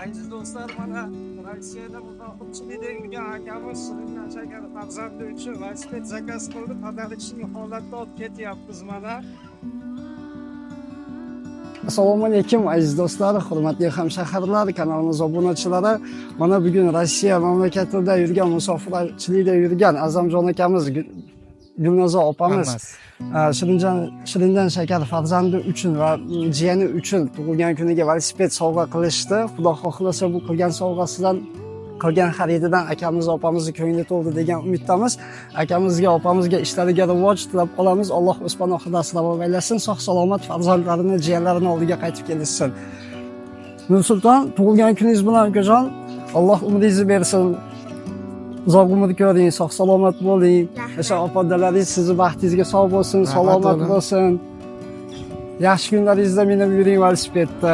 Aziz do'stlar, mana Rossiyada musofirchilikda yurgan akamiz Shirinjon Shakar farzandi uchun velosiped zakaz qildi. Подарочный holatda olib ketyapmiz mana. Assalomu alaykum, aziz do'stlar, hurmatli hamshaharlar, kanalimiz obunachilari. Mana bugun Rossiya mamlakatida yurgan, musofirchilikda yurgan Azamjon akamiz, Gulnoza opamiz Shirinjon Shakar farzandi uchun va jiyani uchun tug'ilgan kuniga velosiped sovg'a qilishdi. Xudo xohlasa, bu qilgan sovg'asidan, qilgan xarididan akamiz, opamizni ko'ngli to'ldi degan umiddamiz. Akamizga, opamizga ishlariga rivoj tilab qolamiz. Alloh o'z panohida asrab avaylasin, sog' salomat farzandlarini, jiyanlarini oldiga qaytib kelishsin. Nursulton, tug'ilgan kuningiz bilan, ukajon! Alloh umringizni bersin. Uzoq umr ko'ring, sog' salomat bo'ling. O'sha opa dalaringiz sizni baxtingizga sog' bo'lsin, Rahmat, salomat o'g'lim. bo'lsin. Yaxshi kunlaringizda minib yuring velosipedda.